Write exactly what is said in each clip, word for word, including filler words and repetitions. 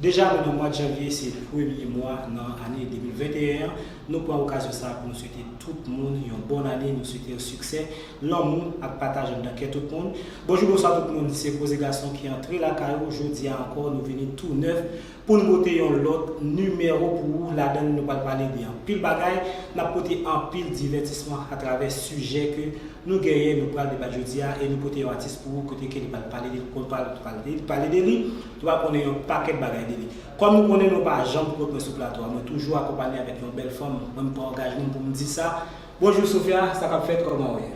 Deja nou nan mwa janvye, se premye mwa nan ane de mil venteyen an. Nou pran okazyon sa a pou nou swete tout moun yon bòn ane, nou swete yo siksè, lanmou ak pataj anndan kè tout moun. Bonjou, bonswa tout moun, se Koze Gason ki antre lakay ou. Jodi a ankò, nou vini tou nèf pou nou pote yon lòt nimewo pou ou. Ladan l, nou pral pale de anpil bagay. N ap pote anpil divètisman atravè sijè ke nou genyen, nou pral debat jodi a, e nou pote yon atis pou ou kote ke li pral pale de, pral pale, pale de, pale de li. Nou pral konnen yon pakèt bagay de li. Kòm nou konnen nou pa janm pou kont mwen sou plato a, mwen toujou akonpanye avèk yon bèl fanm. Mwen, m pran angajman pou m di sa. Bonjou Sophia, sa k ap fèt, kòman w ye?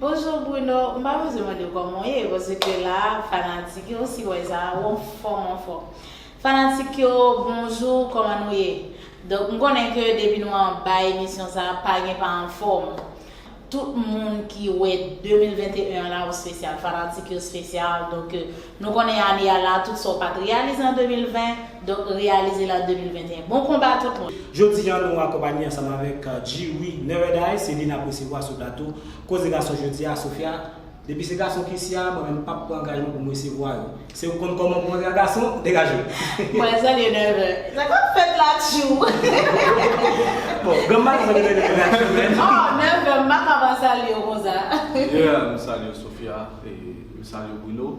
Bonjou Bruno, m pa bezwen mande w kòman w ye, paske la, fanatik yo, si w wè sa, w anfòm, anfòm. Fanatik yo, bonjou, kòman nou ye? Donk, m konnen ke depi nou anba emisyon sa, pa gen pa anfòm. Tout moun ki wè de mil venteyen an la, ou espesyal, fanatik yo espesyal. Donk, nou konnen ane a la, tout sa w pa t reyalize an de mil ven, donk reyalize l an de mil venteyen. Bon konba tout moun! Jodi a, nou akonpanye ansanm avèk G-Wi Never Die, se li n ap resevwa sou plato Koze Gason jodi a, Sophia. Depi se gason ki isi a, mwen menm m p ap pran angajman pou m resevwa yo. Se ou k konn kòman pou antre a gason, degaje w. Mwen salye Nèvè. Sa k ap fèt la tjou? Bon, granm maten sa genlè gen reyaksyon menm. Oh, Nèvè, m pa ka pa salye w konsa. Yeah, m salye w Sophia, e m salye w Bruno,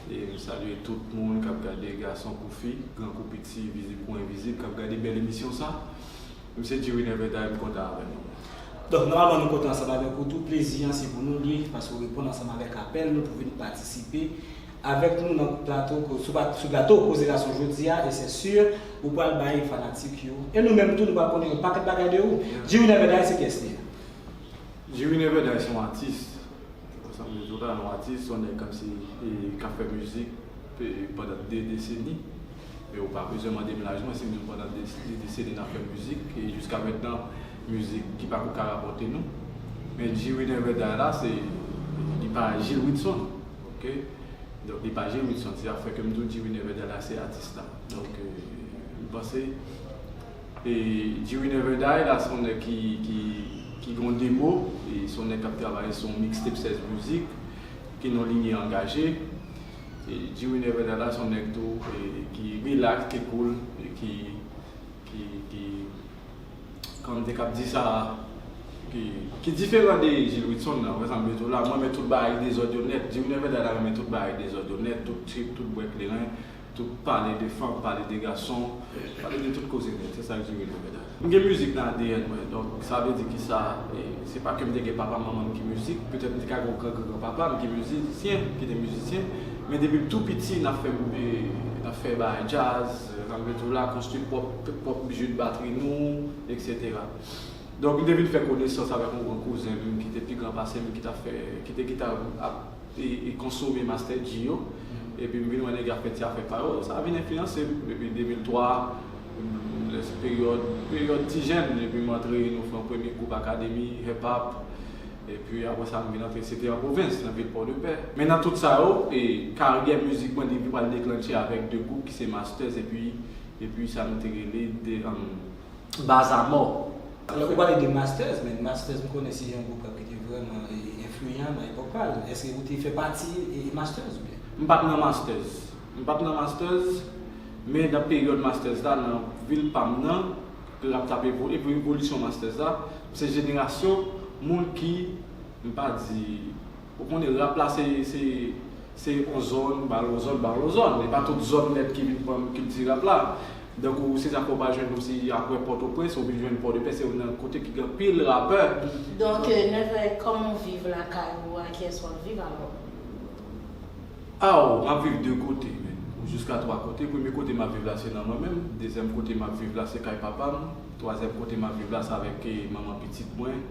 e m salye tout moun k ap gade gason kou fi, gran kou piti, vizib kou envizib k ap gade bèl emisyon sa. M se G-Wi Never Die, m kontan avè nou. Donk, nòmalman, nou kontan ansanm avèk ou tou. Plezi an se pou nou li, paske w reponn ansanm avèk apèl nou pou vin patisipe avèk nou nan plato, sou, sou plato Koze Gason jodi a, e c'est sûr, ou pral bay fanatik yo, e nou menm tou, nou pral konnen yon pakèt bagay de ou. G-Wi Never Die, se kiyès li ye? G-Wi Never Die se yon atis. Sa m di w la, yon atis, se yon nèg kòmsi, e, k ap fè mizik, e, pandan de deseni. E ou pa bezwen mande m laj mwen si m di w pandan de, de deseni n ap fè mizik, e jiska mentnan, mizik ki pako ka rapòte nou. Men G-Wi Never Die la, se, li pa Gilles Wilson, oke? Donk, li pa Gilles Wilson, se sa k fè ke m di w G-Wi Never Die la, se atis la. Donk, e, m panse, e, G-Wi Never Die la, se yon nèg ki, ki, ki gen yon demo, e se yon nèg k ap travay sou yon mixtape sèz mizik, ki nan yon linye angaje. E G-Wi Never Die la, se yon nèg tou, e, ki rilaks, ki cool, e ki, ki, ki, kòman m te kab di sa, ki, ki diferan de Gilles Wilson nan, ou wè sa m vle di w la, mwen renmen tout bagay dezòd yo nèt, G-Wi Never Die la renmen tout bagay dezòd yo nèt, tout trip, tout bwè kleren, tout pale de fanm, pale de gason, pale de tout koze nèt, se sa G-Wi Never Die. M gen mizik nan A D N mwen, donk sa vle di kisa, e, se pa ke m te gen papa manman m ki mizik, petèt m te ka gen yon gran gran gran papa m ki mizisyen, ki te mizisyen, men depi m tou piti n ap fè, e, n ap fè bagay djaz, sa m vle di w la, konstwi pwòp, pwòp jwèt batri nou, etsetera. Donk, m te vin fè konesans avèk yon grann kouzen m ki te pi gran pase m, ki t ap fè, ki te, ki t ap, ap, e, e konsome Master G yo. Epi m vin wè nèg yo ap fè ti afè pa yo, sa vin enfliyanse m. Epi de mil twa, m, lè se peryòd, peryòd ti jèn, epi m antre, nou fè yon premye gwoup akademi, hip hop. Epi apre sa, m vin antre, se te an pwovens, nan vil Pòdepè. Men nan tout sa yo, e, karyè mizik mwen, li pral deklanche avèk de gwoup ki se Masters, epi, epi sa nou te rele de, um, Bazamò. Alò, ou pale de Masters, men Masters, m konnen se yon gwoup rap ki te vrèman, e, enfliyan nan epòk pa l. Èske ou te fè pati, e, Masters oubyen? M pa t nan Masters. M pa t nan Masters, men nan peryòd Masters la, nan vil pa m nan, ke rap t ap evo-, evo-, evolisyon Masters la, m se jenerasyon moun ki, m pa di, ou konnen rap la se, se, se on zòn, ba l on zòn, ba l on zòn. E pa tout zòn nèt ki vin pran kilti rap la. Donk, ou se sa k fè w pa jwenn kòmsi apre Pòtoprens, ou vin jwenn Pòdepè, se youn nan kote ki gen anpil rapè. Donk, Never, kòman w viv lakay ou a, kiyès w ap viv alò? Aw, m ap viv de kote, men. Ou jiska twa kote. Premye kote m ap viv la, se nan mwen menm. Dezyèm kote m ap viv la, se kay papa m. Twazyèm kote m ap viv la, se avèk, e, manman pitit mwen.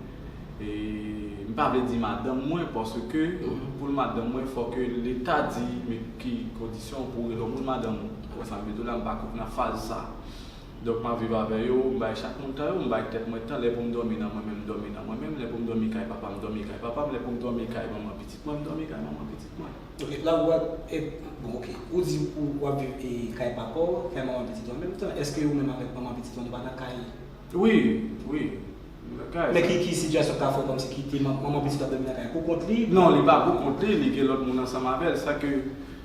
E m pa vle di madanm mwen, paske pou l madanm mwen, fò ke Leta di, men ki kondisyon pou w rele yon moun madanm ou. Ou wè sa m vle di w la, m pa kont nan faz sa. Donk, m ap viv avè yo, m bay chak moun tan yo, m bay tèt mwen tan. Lè pou m dòmi nan mwen menm, m dòmi nan mwen menm. Lè pou m dòmi kay papa m, m dòmi kay papa m. Lè pou m dòmi kay manman pitit mwen, m dòmi kay manman pitit mwen. Ok, la ou ap, e, bon, ok. Ou di ou, w ap viv, e, kay papa w, kay manman pitit ou an menm tan. Èske ou menm avèk manman pitit ou an, nou pa nan kay? Wi, wi. Nan kay. Men ki, ki sitiyasyon k ta fè w kòmsi kite man-, manman pitit ou ap dòmi nan kay pou kont li? Non, li pa pou kont li, li gen lòt moun ansanm avè l. Sa ke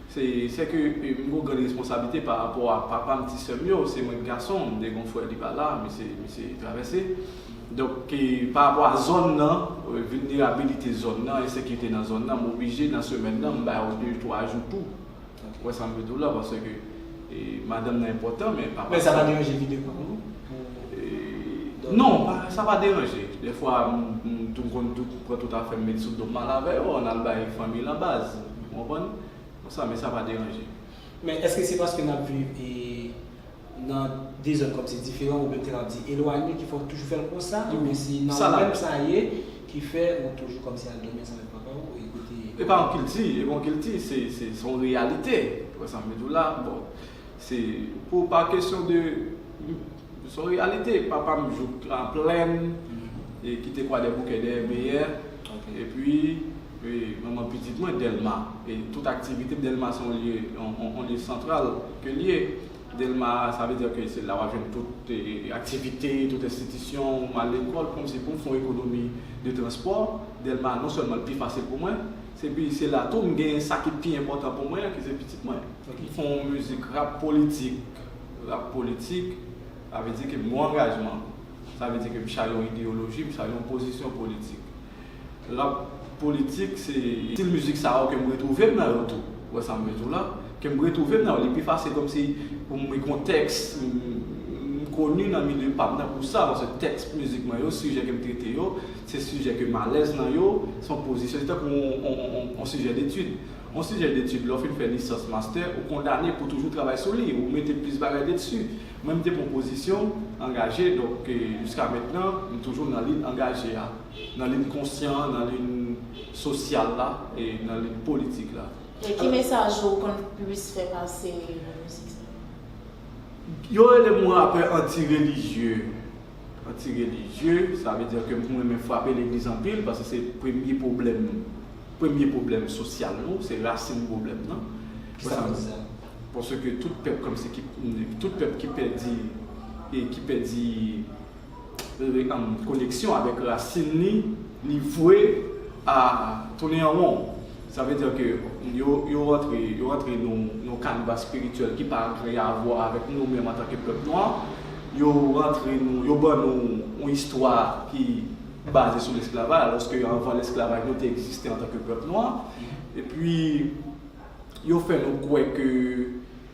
Se, se ke e, m gen yon grann responsablite pa rapò a papa m, ti sè m yo, se mwen k gason, m te gen yon frè, li pa la, misye, misye travèse. Donk, e, pa rapò a zòn nan, e, vilnerabilite zòn nan, ensekirite nan zòn nan, m oblije nan semèn nan, m ba yo de, twa jou tou. Ou wè sa m vle di w la, paske e, madanm nan enpòtan, men papa. Men sa pa deranje vi de koup ou? E, non, pa, sa pa deranje. Dèfwa, m, m tou konn tou, pran tout afè m met sou do m, m al avè yo, ann al bay fanmi lan baz. Ou konprann? Konsa, men sa pa deranje. Men èske se paske n ap viv e, nan de zòn kòmsi diferan, oubyen m te ka di elwanye, ki fè w toujou fè l konsa, oubyen se nan ou menm sa ye ki fè ou toujou kòmsi al dòmi ansanm avèk papa w e kote? E pa yon kilti, e pa yon kilti, se, se, se yon reyalite. Ou wè sa m vle di w la? Bon, se pou, pa kesyon de, se yon reyalite. Papa m jouk an plèn, e kite Kwadèboukè dèyè Beyè. Epi, e, manman pitit mwen, Dèlma. E tout aktivite Dèlma se yon lye, yon, yon, yon lye santral ke l ye. Dèlma, sa vle di ke se la w ap jwenn tout, e, aktivite, tout enstitisyon, m al lekòl, kòmsi pou m fè yon ekonomi de transpò. Dèlma, non sèlman l pi fasil pou mwen, se pi, se la tou m gen sa ki pi enpòtan pou mwen an, ki se pitit mwen. M fè yon mizik rap politik. Rap politik, sa vle di ke m gen yon angajman. Sa vle di ke m chaje yon ideyoloji, m chaje yon pozisyon politik. Rap politik, se estil mizik sa yo ke m retwouve m nan yo tou. Ou wè sa m vle di w la? Ke m retwouve m nan yo. Li pi fasil kòmsi pou m gen yon tèks, m, m koni nan milye pa m nan pou sa, paske tèks mizik mwen yo, sijè ke m trete yo, se sijè ke m alèz nan yo, se yon pozisyon, se tankou yon, yon, yon, yon, yon sijè detid. Yon sijè detid, lè w fin fè lisans, mastè, ou kondane pou toujou travay sou li, ou mete plis bagay desi. Mwen, m te pran pozisyon angaje, donk, e, jiska mentnan, m toujou nan liy angaje a, nan liy konsyan, nan liy sosyal la, e nan liy politik la. E ki mesaj ou konn plis fè pase nan mizik sa? Yo rele m yon rapè anti-relijye. Anti-relijye, sa vle di ke m renmen frape legliz anpil, paske se premye pwoblèm, premye pwoblèm sosyal nou, se rasin pwoblèm nan. Kisa pou di sa? Paske tout pèp kòmsi ki, tout pèp ki pèdi, e ki pèdi, e, e, koneksyon avèk rasin li, li vwe a tounen an won. Sa vle di ke yo, yo rantre, yo rantre nou, nou kanva espirityèl ki pa gen avwa avèk nou menm antanke pèp nwa. Yo rantre nou, yo ban nou yon istwa ki baze sou lesklavaj, alòske anvan lesklavaj, nou te egziste antanke pèp nwa. Epi, yo fè nou kwè ke,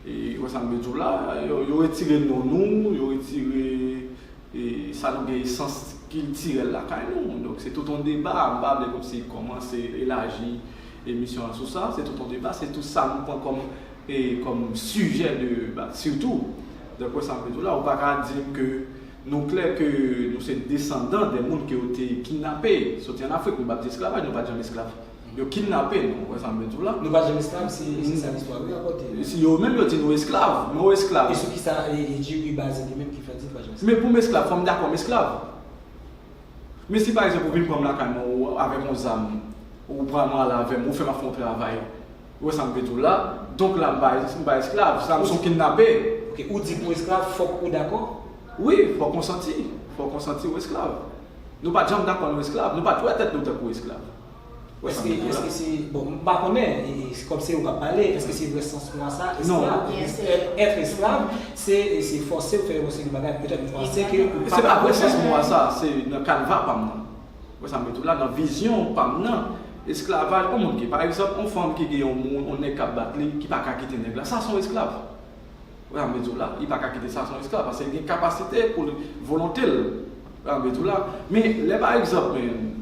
e, wè sa m vle di w la, yo, yo retire non nou, yo retire e, sa nou gen esans kiltirèl lakay nou. Donk, se tout yon deba, m pa vle kòmsi kòmanse elaji emisyon an sou sa, se tout yon deba, se tout sa nou pran kòm, e, kòm sijè de, ba, sitou. Donk, wè sa m vle di w la, ou pa ka di m ke nou klè ke nou se desandan de moun ke yo te kidnape, soti ann Afrik, nou pa t di esklavaj, nou pa t janm esklav. Yo kidnape nou, ou wè sa m vle di w la? Nou pa t janm esklav, se, se sa listwa yo rapòte. Si yo menm yo di nou esklav, men ou esklav. E sou kisa, e, e Jerry baze li menm ki fè l di nou pa t janm esklav? Men pou m esklav, fò m dakò m esklav. Men si pa egzanp ou vin pran m lakay mwen, ou avèk yon zam, ou pran mwen al avè m, ou fè m ap fè yon travay, ou wè sa m vle di w la, donk la m pa, m pa esklav, sa m se yon kidnape. Ok, ou di pou esklav, fòk ou dakò? Wi, fòk konsanti, fòk konsanti ou esklav. Nou pa t janm dakò nou esklav, nou pa t wè tèt nou tankou esklav. Èske, èske se, bon, m pa konnen, e, e, kòm se ou k ap pale, èske se vrè sans mo a sa, esklav? Èt, èt esklav, se, se fòse ou fè yon seri de bagay, petèt ou panse ke ou pa. Se pa vrè sans mo a sa, se nan kanva pa m nan. Wè sa m vle di w la, nan vizyon pa m nan, esklavaj, yon moun ki, pa egzanp, yon fanm ki gen yon moun, yon nèg k ap bat li, ki pa ka kite nèg la, sa se yon esklav. Wè sa m vle di w la, li pa ka kite sa se yon esklav, paske li gen kapasite pou li, volonte l. Wè sa m vle di w la. Men, lè pa egzanp, men,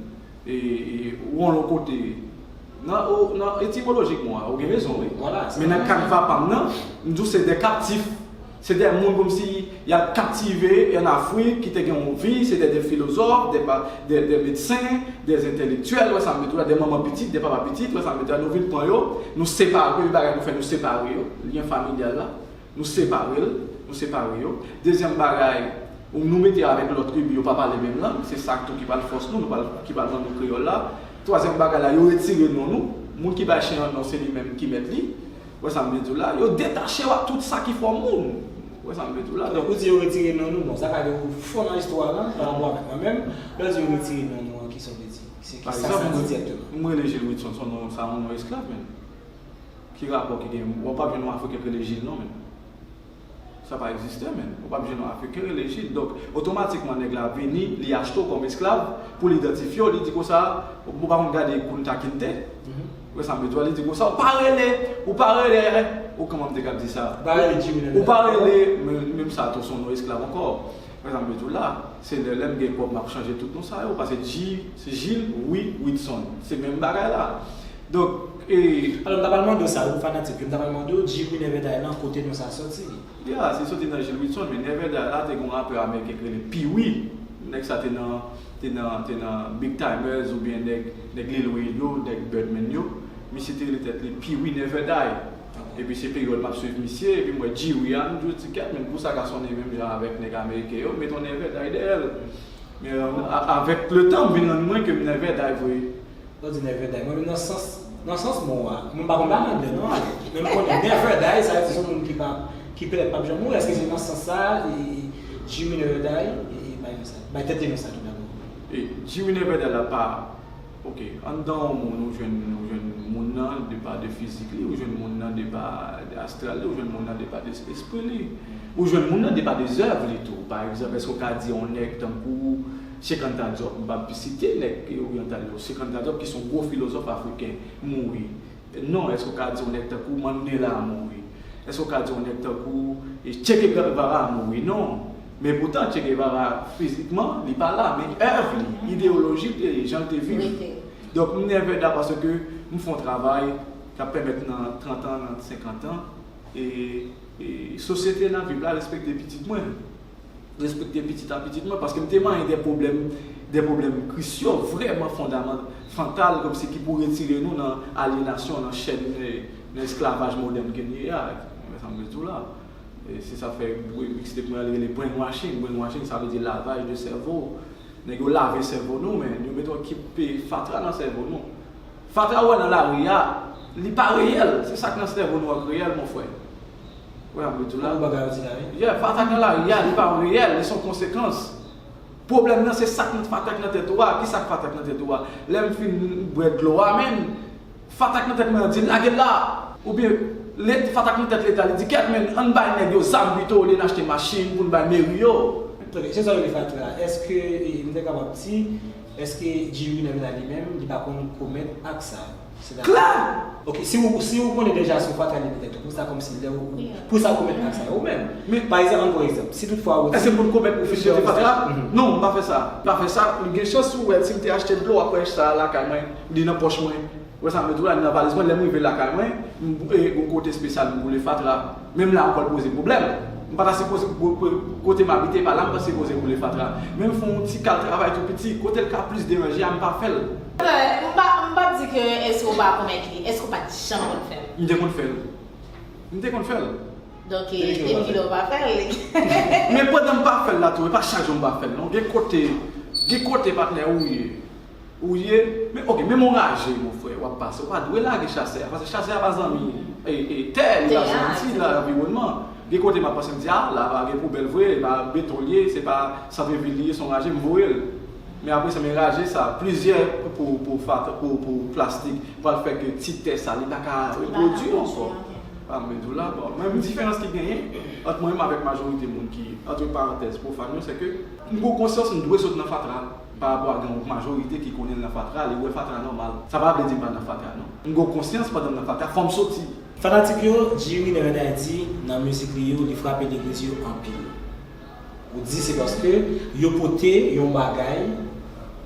e, e, ou al yon kote, nan, o, nan etimolojik mo a, ou gen rezon, wi. Men nan kanva pa m nan, m di w se de kaptif. Se de moun kòmsi y al kaptive ann Afrik, ki te gen yon vi, se de, de filozòf, de, de, de medsen, de entèlektyèl, wè sa m vle di w la, de manman pitit, de papa pitit, wè sa m vle di w la, nou vin pran yo, nou separe, premye bagay nou fè, nou separe yo, lyen familyal la. Nou separe l, nou separe yo. Dezyèm bagay, nou mete avèk lòt tribi, yo pa pale menm lang, se sa tou ki pral fòs nou, nou pral, ki pral ban nou kreyòl la. Twazyèm bagay la, yo retire non nou. Moun ki bay chen an non, se li menm ki mèt li. Wè sa m vle di w la? Yo detache w ak tout sa ki fè w moun. Wè sa m vle di w la? Donk, ou di yo retire non nou, bon, sa ka gen yon fon nan istwa a, pa rapò avèk mwen menm. Lè w di yo retire non nou an, kisa w vle di? Se ki sa sa di dirèkteman? M rele Gilles Wilson, se yon non, sa yon non esklav, menm. Ki rapò ki gen? Ou p ap jwenn yon Afriken k rele Jil non, menm. Sa pa egziste, menm. Ou p ap jwenn yon Afriken rele Jil. Donk, otomatikman, nèg la vini, li achte w kòm esklav, pou l idantifye w, li di konsa, ou pa konn gade Kunta Kinte? Ou wè sa m vle di w la, li di konsa, ou pa rele, ou pa rele, ou kòman m te ka di sa? Ou pa rele Jimmy Ou pa rele, menm, menm sa tou, se yon non esklav ankò. Ou wè sa m vle di w la, se lè, lè m gen kòb, m ap chanje tout non sa yo, paske G, se Jil, Wi, Widson. Se menm bagay la. Donk, e, Alò, m ta pral mande w sa, ou fanatik, m ta pral mande w, G Wi Never Die lan, kote non sa soti? Ya, se soti nan Jil Widson, men Never Die la te gen yon rapè ameriken ki rele Pee Wee. Nèg sa te nan, te nan, te nan Big Tymers oubyen nèg, nèg Lil Wayne yo, nèg Birdman yo. Misye te rele tèt li Pee Wee Never Die. Epi se peryòd m ap swiv misye, epi m wè G Wi a, m di, kèt, men pou sa ka sonnen menm jan avèk nèg ameriken yo, m met yon Never Die dèyè l. Men, a, avèk le tan, m vin rann mwen ke m Never Die vre. Lè w di Never Die, mwen menm nan sans, nan sans mo a, mwen pa konn pale anglè non, ale. Men m konnen Never Die, sa vle di se yon moun ki pa, ki petèt p ap janm mouri. Èske se nan sans sa, e, G Wi Never Die, e, e, bay non sa, bay tèt li non sa tou dabò? E, G Wi Never Die la pa, ok, anndan yon moun, ou jwenn, ou jwenn moun nan de pa de fizik li, ou jwenn moun nan de pa de astral li, ou jwenn moun nan de pa de espri li, ou jwenn moun nan de pa de zèv li tou. Pa egzanp, èske w ka di yon nèg tankou Cheikh Anta Diop, m p ap site nèg oryantal yo, Cheikh Anta Diop ki se yon gwo filozòf afriken, mouri. Non, èske w ka di yon nèg tankou Mandela mouri? Èske w ka di yon nèg tankou, e, Che Guevara mouri? Non. Men poutan, Che Guevara, fizikman, li pa la, men èv li, ideyoloji l te ye, jan l te viv. Donk, m nève da paske m fè yon travay k ap pèmèt nan trant an, nan senkant an, e, e sosyete n ap viv la respekte pitit mwen. Respekte pitit a pitit mwen, paske m te manyen de pwoblèm, de pwoblèm krisyo vrèman fondamantal, kòmsi ki pou retire nou nan alyenasyon, nan chèn, eh, nan esklavaj modèn ke n ye a. Mwen, sa m vle di w la. E se sa fè mixtape mwen an rele Brainwashing. Brainwashing, sa vle di lavaj de sèvo. Nèg yo lave sèvo nou, men yo mete yon ekip fatra nan sèvo nou. Fatra ou wè nan lari a, li pa reyèl. Se sa k nan sèvo nou an k reyèl, mon frè. Ou wè, m ap di w la. Ou bagay ou di la, wi. Yeah, fatra k nan lari a, li pa reyèl, li se yon konsekans. Pwoblèm nan, se sa k nan fatra k nan tèt ou a. Ki sa k fatra k nan tèt ou a? Lè m fin bwè dlo a, menm, fatra k nan tèt mwen an di, lage l la. Oubyen, le, fatra k nan tèt Leta, li di, kèt, men, ann bay nèg yo zam pito, olye n achte machin pou n bay meri yo. Ok, se sa yo rele fatra. Èske, e, m te kapab di, èske Djiri Nèg la li menm, li pa konn komèt ak sa yo? Se dakò. Klè! Ok, si ou, si ou konnen deja se yon fatra li petèt, pou sa kòmsi lè ou, pou sa komèt ak sa yo, ou menm. Men pa egzanp, ann pran egzanp, si toutfwa ou di. Èske m konn komèt pou fè fatra? Non, m pa fè sa. M pa fè sa. Gen chans ou wè, si m te achte dlo, w ap wè sa lakay mwen, li nan pòch mwen. Ou wè sa m vle di w la, li nan valiz mwen, lè m rive lakay mwen, m, e, gon kote espesyal m boule fatra. Menm la ankò l poze pwoblèm. M pa ta sipoze, bo-, bo-, kote m abite pa la m ta sipoze boule fatra. Men m fè yon ti kal travay tou piti, kote l ka plis deranje a, m pa fè l. M pa, m p ap di ke èske w pa komèt li, èske w pa t janm konn fè l? M te konn fè l. M te konn fè l. Donk, e, depi kilè w pa fè l? Men pandan m pa fè l la tou, e pa chak jou m pa fè l non. Gen kote, gen kote patnè ou ye. Ou ye, men ok, menm yon raje, mon frè, w ap pase, ou pa dwe lage chasè a, paske chasè a pa zanmi, e, e, tè, li pa zanmi, anviwònman. Gen kote m ap pase, m di, a, la pa gen poubèl vre, e pa beton l ye, se pa sant vil li ye, se yon raje, m voye l. Men apre sa, men raje sa, plizyè po, po fatra, po, po plastik, pral fè ke ti tè sa, li pa ka repwodui ankò. A, m di w la, bon, menm diferans ki genyen ant mwen menm avèk majorite moun ki, antre parantèz, pwofàn yo, se ke m gon konsyans m dwe sot nan fatra. Pa rapò a gen yon majorite ki konnen l nan fatra, li wè fatra nòmal. Sa pa vle di m pa nan fatra, non. M gon konsyans pandan m nan fatra, fò m soti. Fanatik yo, Djiri Nèg Rèd Ayiti, nan mizik li yo, li frape legliz yo anpil. Ou di se paske yo pote yon bagay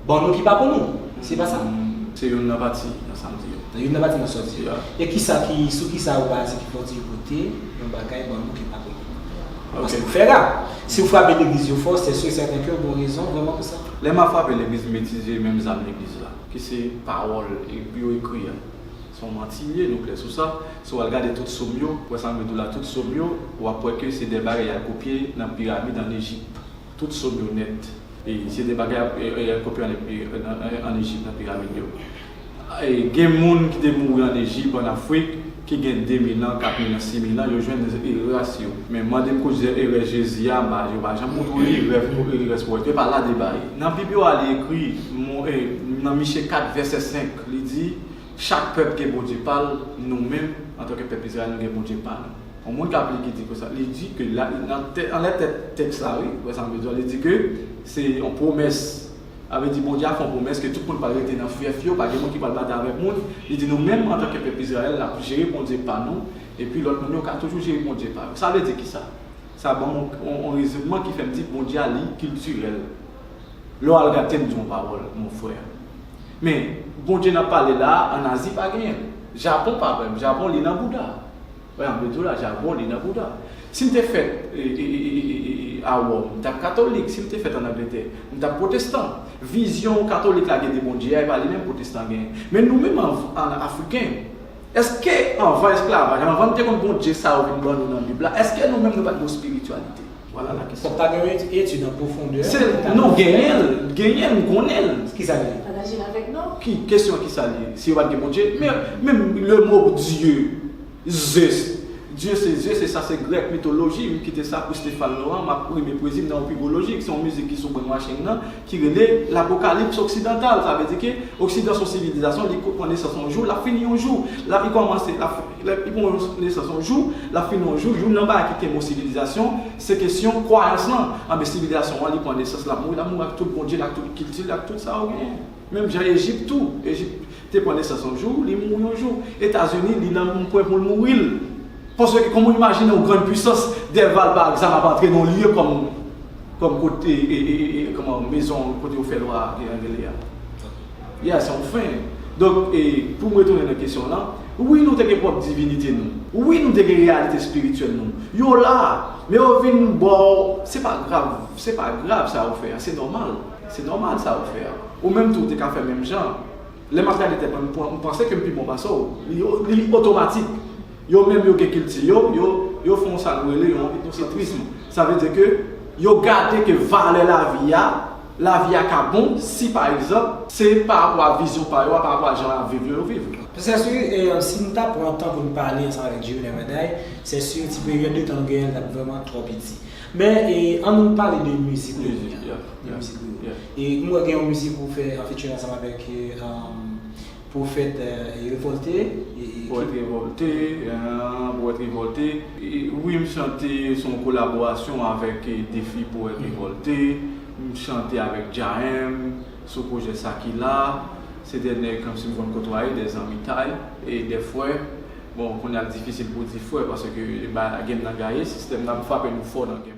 ban nou ki pa pou nou. Se pa sa? Mm, se youn nan pati nan sa m di yo. Nan youn nan pati nan sa w di yo. Yeah. E kisa ki, sou kisa ou baze ki fè w di yo pote yon bagay ban nou ki pa pou nou? Paske ou fè rap. Si w frape legliz yo fò, se si e sèten ke w gon rezon vrèman pou sa. Lè m ap frape legliz, m itilize menm zam legliz la, ki se pawòl e, yo ekri a. Se yon manti m ye, nou klè sou sa. Si w al gade tout sòm yo, w wè sa m vle di w la, tout sòm yo, w ap wè ke se de bagay y al kopye nan piramid ann Ejip. Tout sòm yo nèt. E se de bagay y al, e, e, y al kopye ann, e, ann, ann Ejip, nan piramid yo. E gen moun ki te mouri ann Ejip, ann Afrik, ki gen de mil an, kat mil an, sis mil an, yo jwenn, e, ras yo. Men mande m kote erè Jezi a, m pa, yo pa janm montre w li, rès, rès pwèt yo pa la de bay. Nan Bib yo a, li ekri, mon, e, nan Miche kat, vèsè senk, li di, Chak pèp gen Bondye pa l, nou menm, antanke pèp Izrayèl, nou gen Bondye pa nou. Yon moun k ap li ki di konsa, li di ke la, nan tè-, anlè tèt tèks la, wi, wè sa m vle di, li di ke se yon pwomès. Sa vle di Bondye a fè yon pwomès ke tout moun pral rete nan fyèf yo, pa gen moun ki pral batay avèk moun. Li di nou menm, antanke pèp Izrayèl, n ap jere Bondye pa nou, epi lòt moun yo ka toujou jere Bondye pa yo. Sa vle di kisa? Sa ban m yon, yon, yon rezonman ki fè m di Bondye a li kiltirèl. Lè w al gade, te m di yon pawòl, mon frè. Men, Bondye n ap pale la a, ann Azi pa genyen l. Japon pa menm. Japon li nan Bouda. Wè, m vle di w la, Japon li nan Bouda. Si m te fèt e, e, e, e, e, e, a Wòm, m t ap katolik. Si m te fèt ann Angletè, m t ap pwotestan. Vizyon katolik la gen de Bondye a, e pa li menm pwotestan genyen. Men nou menm an, an Afriken, èske anvan esklavaj, anvan n te konn Bondye sa yo vin ban nou nan Bib la, èske nou menm nou pa t gen yon espirityalite? Vwala la kesyon. Fòk ta gen yon etid an pwofondè. Se, non, genyen l, genyen l, m konnen l. Ki sa l ye? Pataje l avèk nou. Ki, kesyon ki sa l ye? Si yo pa t gen Bondye, men, menm le mot Dieu, Zeus. Dieu c'est Zeus, e sa se grèk mitoloji, m kite sa pou Stéphane Laurent, m ap rime pwezi m nan yon pi gwo lojik, se yon mizik ki sou brainwashing nan, ki rele lapokalips oksidantal. Sa vle di ke Oksidan se yon sivilizasyon, li ko-, pran nesans yon jou, l ap fini yon jou. L ap, li kòmanse, l ap, l ap, li pran nesans yon jou, l ap fini yon jou. Youn nan bagay ki kenbe yon sivilizasyon, se kesyon kwayans lan. Anben, sivilizasyon an, li pran nesans, l ap mouri, l ap mouri ak tout bondye l, ak tout kilti l, ak tout sa yo genyen. Menm jan Ejip tou, Ejip te pran nesans yon jou, li mouri yon jou. Etazini, li nan yon pwen pou l mouri l. Paske kòman w imajine yon grann pwisans, Dèval pa ak zam ap antre nan yon lye kòm, kòm kote, e, e, e, e, kòman, mezon kote yo fè lwa a, ki angle a. Ya, se yon fen. Donk, e, pou m retounen nan kesyon w lan, wi, nou te gen pwòp divinite nou. Wi, nou te gen reyalite espirityèl nou. Yo la, men yo vin ba w, se pa grav, se pa grav sa yo fè a, se nòmal. Se nòmal sa yo fè a. Ou menm tou, ou te ka fè menm jan. Lè m ap gade tèt mwen, m pran-, m panse ke m pi bon pase w. Li, li otomatik. Yo menm, yo gen kilti yo, yo, yo fè yon sa nou rele yon etnosentrism. Sa vle di ke yo gade ke valè lavi a, lavi a ka bon si, pa egzanp, se pa rapò a vizyon pa yo a, pa rapò a jan y ap viv yo, yo viv. Se si, e, si n ta pran tan pou n pale ansanm avèk Jimmy Neverday, se si ti peryòd de tan nou genyen l t ap vrèman twò piti. Men, e, ann nou pale de mizik ou ye a. Mizik, yeah, yeah. De mizik ou ye a. Yeah. E m wè gen yon mizik ou fè an featuring ansanm avèk, e, um, Pwofèt, e, Revòlte, e, e, Pwofèt Revòlte, e, Pwofèt Revòlte. E, wi, m chante, se yon kolaborasyon avèk, e, Defi Pwofèt Revòlte. M chante avèk Djaem sou pwojè Sa Ki La. Se de nèg kòmsi m konn kotwaye, de zanmitay e de frè. Bon, kounye a l difisil pou di frè, paske, e, ba, game nan gaye, sistèm nan ap frape nou fò nan game.